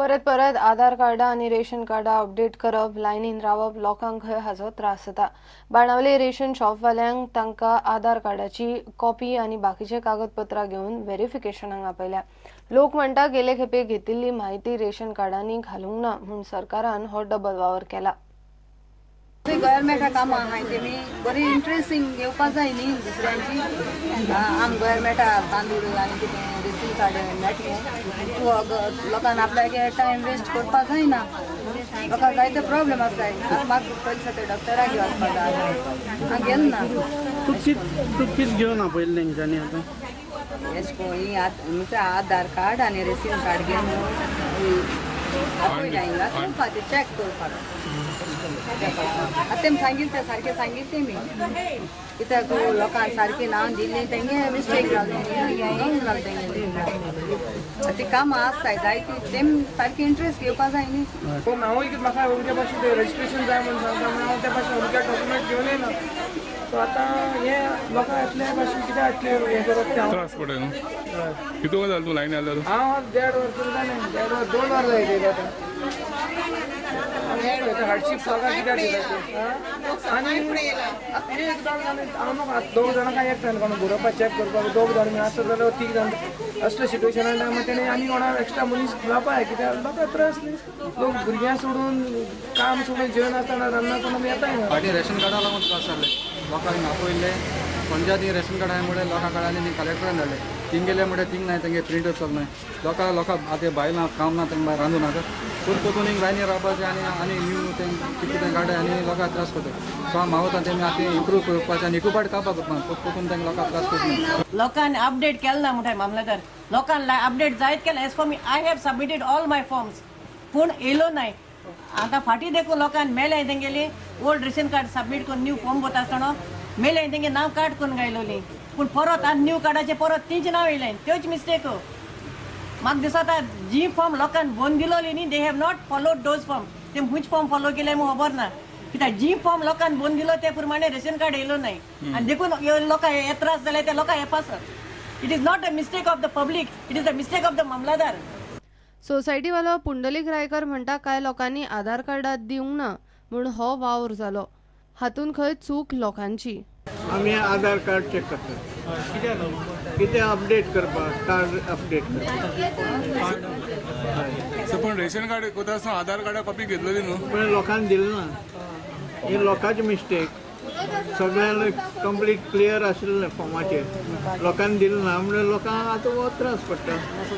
परत परत आधार कार्डां आनी रेशन कार्डां अपडेट करप, लायनीन रावप लोकांक खंय हाचो त्रास जाता. बाणावले रेशन शॉपवाल्यांक तांकां आधार कार्डाची कॉपी आनी बाकीचे कागदपत्रां घेवन व्हेरिफिकेशनाक आपयल्या. लोक म्हणटा गेले खेपे घेतिल्ली म्हायती रेशन कार्डांनी घालूंक ना म्हूण सरकारान हो डबल वावर केला. गव्हर्मेंटा कामां आहाय तेमी बरी इंट्रस्टींग घेवपा जाय न्ही दुसऱ्यांची. आम गव्हर्मेंटा तांदूळ आनी कितें रेशन कार्ड मेळटलें, तूं लोकांक आपल्यागे टायम वेस्ट करपा जायना. लोकांक जायते प्रॉब्लेम आसताय. म्हाका पयलीं ते डॉक्टराक वचपा जाय, हांव गेल ना. तूं कित घेवन आपयलें तेंच्यांनी आतां? एश कोन ही म्हणजे आधार कार्ड आनी रेशन कार्ड घेवन आपयलें हिंगा करपा, ते चॅक करपाक. आतां तेमी सांगिल्लें तें सारकें सांगिल्लें तेमी, कित्याक लोकांक सारकें नांव दिल्लें, तेंगे मिस्टेक जालें, रॉंग जालें तेंगे. ती कामां आसताय जायती, तेम सारकें इंट्रस्ट घेवपा जाय न्ही. पूण हांवूय कितें म्हाका अमके भाशेन रजिस्ट्रेशन जाय म्हूण सांगता म्हूण हांव त्या भाशेन अमके डॉक्युमेंट घेवन येयना. सो आतां हें लोकांक येतले भाशेन कित्याक येतलें हें करप तें हांव त्रास पडटा न्हू. कितू वयर जालें तूं लायनी आसल्यार? हांव देड वर सुद्दां जालें, देड वर 2 वर जायत आतां. हार्डशीप लोकांक कित्याक दिता तें? आनी एक दोग जाण हांव न्हू, दोग जाणां काय एक जाण कोण बरोवपाक चॅक करपाक दोग जाण आसत जाल्यार तीग जाण असले सिट्युएशना टायमार तेणें आनी कोणा एक्स्ट्रा मनीस लावपा जाय, कित्याक लोकांक त्रास न्ही. लोक भुरग्यां सोडून काम सोडून जेवनासतना रांदनासतना येताय ना. फाटीं रेशन कार्डा लागून त्रास जाले लोकांक. आपयल्ले पंचायती रेशन कार्डा मुळे लोकां कडेन आनी कलेक्टरान धाडले, थिंग गेले म्हणजे थिंग नाय, तेंगे प्रिंटर चलनाय. लोकां लोकां आतां बायलां काम ना, तेंकां रांदू नाका, पूण पोतून हिंग लायनी रावपाचें आनी आनी न्यू तें कितें तें काडटा आनी लोकांक त्रास करता. सो हांव मागता तेमी आतां इम्प्रूव करपाचें आनी एकू पाट कापाक करपा, पोतून तेंकां लोकांक त्रास करना. लोकांनी अपडेट केलें ना म्हणटाय मामलेदार. लोकांनी अपडेट जायत केलें. As for me, I have submitted all my forms, पूण येयलो नाय. आतां फाटीं देखून लोकांनी मेलें, तेंगेली ओल्ड रेशन कार्ड सबमीट करून न्यू फॉर्म भरता आसतना मेलें, तेंगे नांव काट करून गायलोली, पूण परत आनी न्यू कार्डाचें परत तेंचें नांव येयलें, त्योच मिस्टेक. म्हाका दिसता जी फॉर्म लोकांनी बंद दिलोली न्ही, they have not followed those form. ते खंयचे फॉर्म फॉलो केले म्हूण खबर ना, कित्याक जी फॉर्म लोकांनी बंद दिलो ते प्रमाणे रेशन कार्ड येयलो नाय आनी देखून लोकांक हे त्रास जाले ते लोकांक हे पासत. It is not a mistake of the public, it is the mistake of the mamlatdar. सोसायटीवालो Pundalik Raikar म्हणटा कांय लोकांनी आधार कार्डां दिवंक ना म्हूण हो वावर जालो. हातूंत खंय चूक लोकांची. आमी आधार कार्ड चॅक करतात, कितें अपडेट करपाक, कार्ड अपडेट करपाक. सो पण रेशन कार्ड कोता आसतना आधार कार्डा कॉपी घेतलेली न्हू? पण लोकांनी दिलें ना, हे लोकांची मिस्टेक. सगळ्यांक कंप्लीट क्लियर आशिल्लें फॉर्माचेर, लोकांनी दिलें ना म्हणजे लोकांक आतां हो त्रास पडटा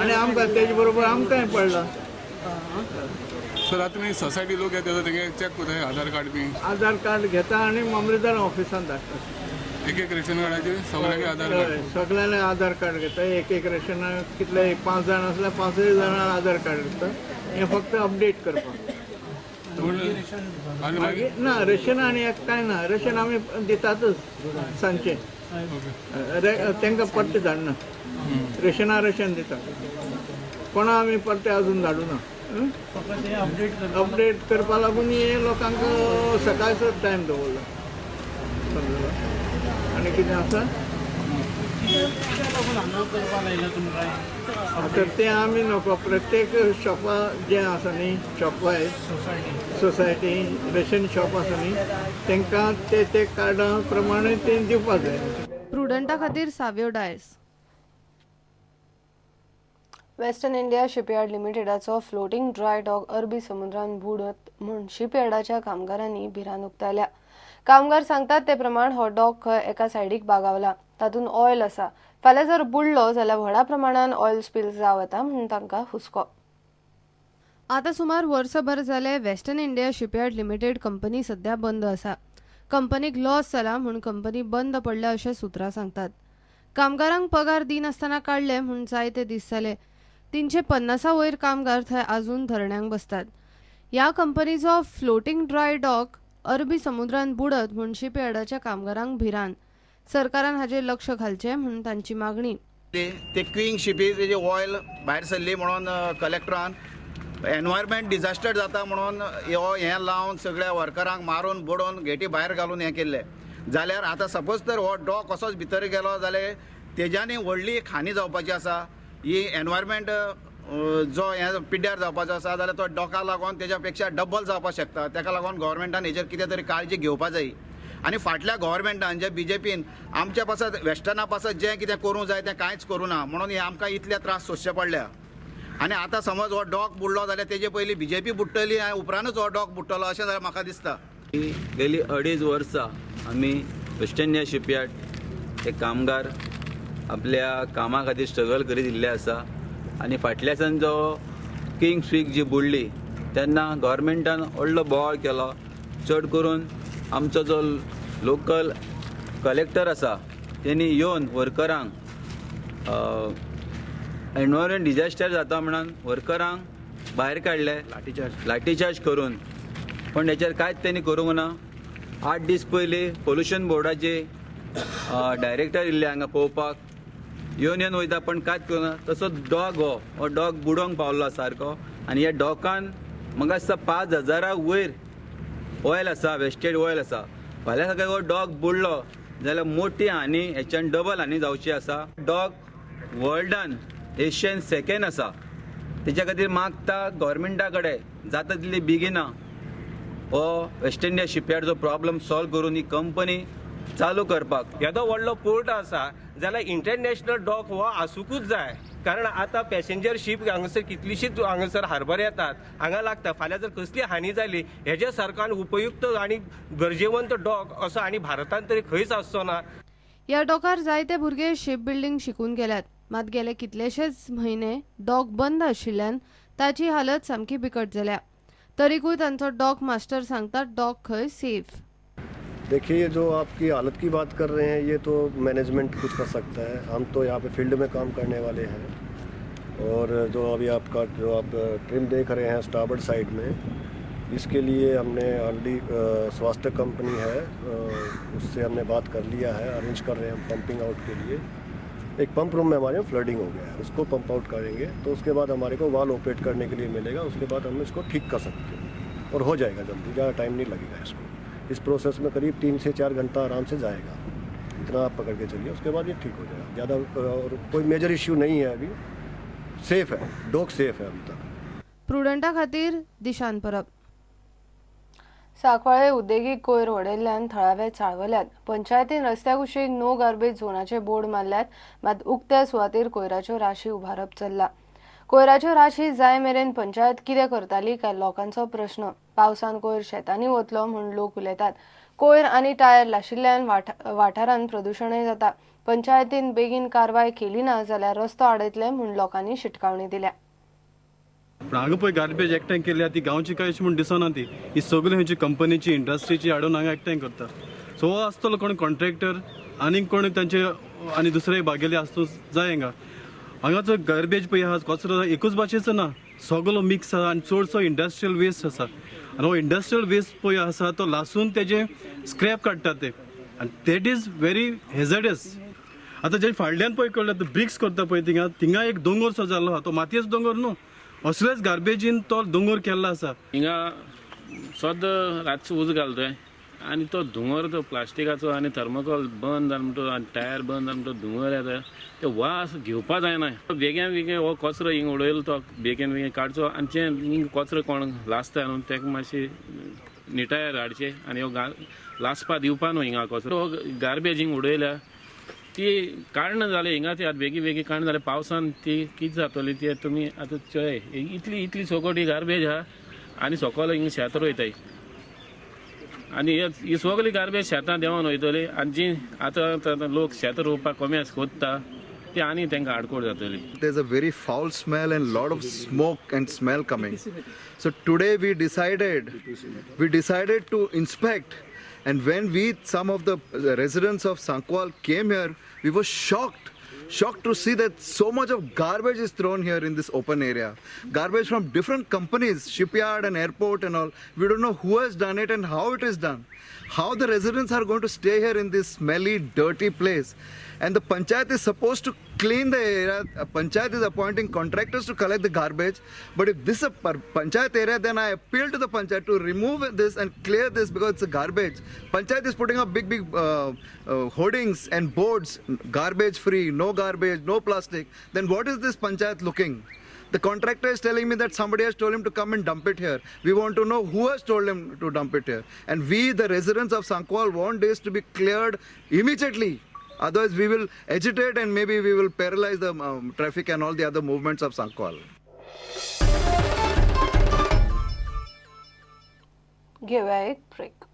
आनी आमकां तेजे बरोबर आमकांय पडला. सर आतां तुमी सोसायटी लोक येता तेंगे चॅक करता आधार कार्ड बी? आधार कार्ड घेता आनी मामलेदार ऑफिसान धाडटा. एक एक रेशन कार्डाचेर सगळ्यांक आधार कार्ड? सगळ्यांना आधार कार्ड घेता. एक एक रेशनाक कितले 5 जाण आसल्यार 5 जाणां आधार कार्ड घेता. हें फक्त अपडेट करपाक. आनी मागीर ना रेशन आनी एक कांय ना, रेशन आमी दितातच सांजचे, तांकां परतें धाडना, रेशना रेशन दितात. कोणा आमी परतें अजून धाडूना. अपडेट करपा लागून हे लोकांक सकाळचो टायम दवरला. समजलो? आनी कितें आसा तर तें आमी नको. प्रत्येक शॉपा जें आसा न्ही, shop wise society ration shop आसा न्ही, तांकां ते ते कार्डां प्रमाणे तें दिवपा जाय. प्रुडंटा खातीर Savio Dias. Western India shipyard लिमिटेडाचो floating dry dock अरबी समुद्रान बुडत म्हूण शिपयार्डाच्या कामगारांनी भिरांत उक्तायल्या. कामगार सांगतात ते प्रमाण हो डॉक खंय एका सायडीक बागावला, तातूंत ऑयल आसा. फाल्यां जर बुडलो जाल्यार व्हडा प्रमाणान ऑयल स्पिल जावं येता म्हूण तांकां हुस्को. आतां सुमार वर्सभर जालें western India shipyard limited company सध्या बंद आसा. कंपनीक लॉस जाला म्हूण कंपनी बंद पडल्या अशें सुत्रां सांगतात. कामगारांक पगार दिनासतना काडले म्हूण जायते दीस जाले. 350 वयर कामगार थंय आजून धरण्यांक बसतात. ह्या कंपनीचो फ्लोटींग ड्राय डॉक अरबी समुद्रान बुडत म्हूण शिपयार्डाच्या कामगारांक भिरांत. सरकारान हाजेर लक्ष घालचें म्हूण तांची मागणी. ते क्विंग शिपी तेजी ऑयल भायर सरली म्हणून कलेक्टरान एनवायरमेंट डिजास्टर जाता म्हणून हो हें लावन सगळ्या वर्करांक मारून बडोवन गेटी भायर घालून हें केल्लें. जाल्यार आतां सपोज तर हो डॉक असोच भितर गेलो जाल्यार तेज्यानी व्हडली खाणी जावपाची आसा. ही एनवायरमेंट जो हें पिड्ड्यार जावपाचो आसा जाल्यार तो डॉका लागून तेज्या पेक्षा डबल जावपाक शकता. ताका लागून गव्हर्मेंटान हेजेर कितें तरी काळजी घेवपा जाय. आनी फाटल्या गव्हर्मेंटान जे बीजेपीन आमच्या पासत वेस्टर्ना पासत जें कितें करूंक जाय तें कांयच करूं ना, म्हणून हे आमकां इतले त्रास सोंसचे पडल्या. आनी आतां समज हो डॉक बुडलो जाल्यार तेजे पयलीं बीजेपी बुडटली आनी उपरांतूच हो डॉक बुडटलो अशें जाल्यार म्हाका दिसता. गेली 2.5 वर्सां आमी वेस्ट इंडिया शिपयार्ड हे कामगार आपल्या कामा खातीर स्ट्रगल करीत इल्ले आसा. आनी फाटल्यासान जो किंग स्वीक जी बुडली तेन्ना गव्हर्मेंटान व्हडलो बोवाळ केलो. चड करून आमचो जो लोकल कलेक्टर आसा तेणी येवन वर्करांक एनवायरमेंट डिजास्टर जाता म्हणून वर्करांक भायर काडले लाठीचार्ज करून, पण हेचेर कांयच तेणी करूंक ना. 8 दीस पयलीं पोल्युशन बोर्डाचे डायरेक्टर इल्ले हांगा पळोवपाक येवन येवन वयता, पण कांयच करूंक ना. तसो डॉग हो डॉग बुडोवंक पावलो सारको. आनी ह्या डॉकान म्हाका दिसता 5,000 वयर ऑयल आसा, वेस्टेड ऑयल आसा. फाल्यां सकाळीं हो डॉग बुडलो जाल्यार मोठी हानी हेच्यान डबल हानी जावची आसा. डॉग वर्ल्डान एशियन सेकेंड आसा, तेच्या खातीर मागता गव्हर्मेंटा कडेन जाता तितली बेगिना हो वेस्ट इंडिया शिपयार्डचो प्रॉब्लम सॉल्व करून ही कंपनी चालू करपाक. येदो व्हडलो पोर्ट आसा जाल्यार इंटरनॅशनल डॉक हो आसूंकूच जाय, कारण आतां पॅसेंजर शीप हांगासर कितलीशीच हांगासर हार्बर येतात, हांगा लागता. फाल्यां जर कसली हानी जाली हेज्या सारको आनी उपयुक्त आनी गरजेवंत डॉक असो आनी भारतांत तरी खंयच आसचो ना. ह्या डॉकार जायते भुरगे शीप बिल्डींग शिकून गेल्यात, मात गेले कितलेशेच म्हयने डॉक बंद आशिल्ल्यान ताची हालत सामकी बिकट जाल्या. तरीकूय तांचो डॉक मास्टर सांगता डॉक खंय सेफ. देखिए, जो आपकी हालत की बात कर रहे हैं ये तो मैनेजमेंट कुछ कर सकता है, हम तो यहाँ पे फील्ड में काम करने वाले हैं. और जो अभी आपका जो आप ट्रिम देख रहे हैं स्टारबर्ड साइड में, इसके लिए हमने ऑलरेडी स्वास्थ्य कंपनी है उससे हमने बात कर लिया है, अरेंज कर रहे हैं हम पंपिंग आउट के लिए. एक पंप रूम में हमारे फ्लडिंग हो गया है, उसको पंप आउट करेंगे तो उसके बाद हमारे को वाल ऑपरेट करने के लिए मिलेगा, उसके बाद हम इसको ठीक कर सकते हैं और हो जाएगा जल्दी, ज़्यादा टाइम नहीं लगेगा इसको. इस प्रोसेस में करीब 3 से 4 घंटा आराम से जाएगा, इतना आप पकड़ के चलिए, उसके बाद ये ठीक हो जाएगा. ज़्यादा और कोई मेजर इश्यू नहीं है, अभी सेफ़ है, डॉग सेफ़ है अभी तक. प्रुडंटा खातीर दिशान परब. सांकवाळे उद्देगीक कोयर वडयल्ल्यान थळावे चाळवल्यात. पंचायतीन रस्त्या कुशीक नो गार्बेज झोनाचे बोर्ड मारल्यात, मात उक्त्या सुवातेर कोयराच्यो राशी उबारप चल्ला. कोयराच्यो राशी जाय मेरेन पंचायत कितें करताली काय लोकांचो प्रश्न. पावसान कोयर शेतांनी वतलो म्हूण लोक उलयतात. कोयर आनी टायर लाशिल्ल्यान वाठारांत प्रदुशणय जाता. पंचायतीन बेगीन कारवाय केली ना जाल्यार रस्तो आडयतले म्हूण लोकांनी शिटकावणी दिल्या. पूण हांगा पळय गार्बेज एकठांय केल्या ती गांवची काय अशी म्हूण दिसना, ती ही सगळी खंयची कंपनीची इंडस्ट्रीची हाडून हांगा एकठांय करता. सो हो आसतलो कोण कॉन्ट्रॅक्टर आनीक कोण तांचे आनी दुसरे भागेले आसूं जाय. हांगा हांगाचो गार्बेज पळय आहा कचरो एकूच भाशेचो ना, सगळो मिक्स आसा आनी चडसो इंडस्ट्रियल वेस्ट आसा. आनी हो इंडस्ट्रियल वेस्ट पळय आसा तो लासून तेजे स्क्रॅप काडटा ते, आनी that is very hazardous. आतां जे फाडल्यान पळय कळ्ळें ब्रिक्स करता पळय थिंगा थिंगा एक दोंगोर सो जाल्लो आहा, तो मातयेचो दोंगोर न्हू, असलेच गार्बेजीन तो दोंगोर केल्लो आसा. हिंगा सद्दां रातचो उजो घालतोय आनी तो धुंवर तो प्लास्टिकाचो आनी थर्मोकोल बंद जालो म्हणटो आनी टायर बंद जालो म्हणटो धुंवर येता, ते वास घेवपा जायना. बेगीन बेगीन हो कचरो हिंगा उडयलो तो बेगीन बेगीन काडचो आनी जे हिंगा कचरो कोण लासता न्हू तेका मातशी निटायर हाडचे आनी हो लासपा दिवपा न्हू. हिंगा कचरो हो गार्बेज हिंगा उडयल्या ती काडना जालें हिंगा, ती आतां बेगीन बेगीन काडना जाल्यार पावसान ती कितें जातली ती तुमी आतां चोय. इतली इतली सोकोट ही गार्बेज आहा आनी सोकोल हिंगा शेत रोयताय आनी ही सगळी गार्बेज शेतां देंवन वयतली आनी जी आतां लोक शेत रोवपाक कमी सोदता ती आनी तांकां आडकोळ जातली. There is a very foul smell and lot of smoke and smell coming. So today we decided to inspect. And when we, some of the residents of Sancoale came here, we were shocked to see that so much of garbage is thrown here in this open area. Garbage from different companies, shipyard and airport and all. We don't know who has done it and how it is done. How the residents are going to stay here in this smelly, dirty place. And the panchayat is supposed to clean the area. Panchayat is appointing contractors to collect the garbage. But if this is a panchayat area, then I appeal to the panchayat to remove this and clear this, because it's a garbage. Panchayat is putting up big, big hoardings and boards, garbage free, no garbage, no plastic. Then what is this panchayat looking? The contractor is telling me that somebody has told him to come and dump it here. We want to know who has told him to dump it here. And we, the residents of Sancoale, want this to be cleared immediately. Otherwise, we will agitate and maybe we will paralyze the traffic and all the other movements of Sancoale. घेवया एक break.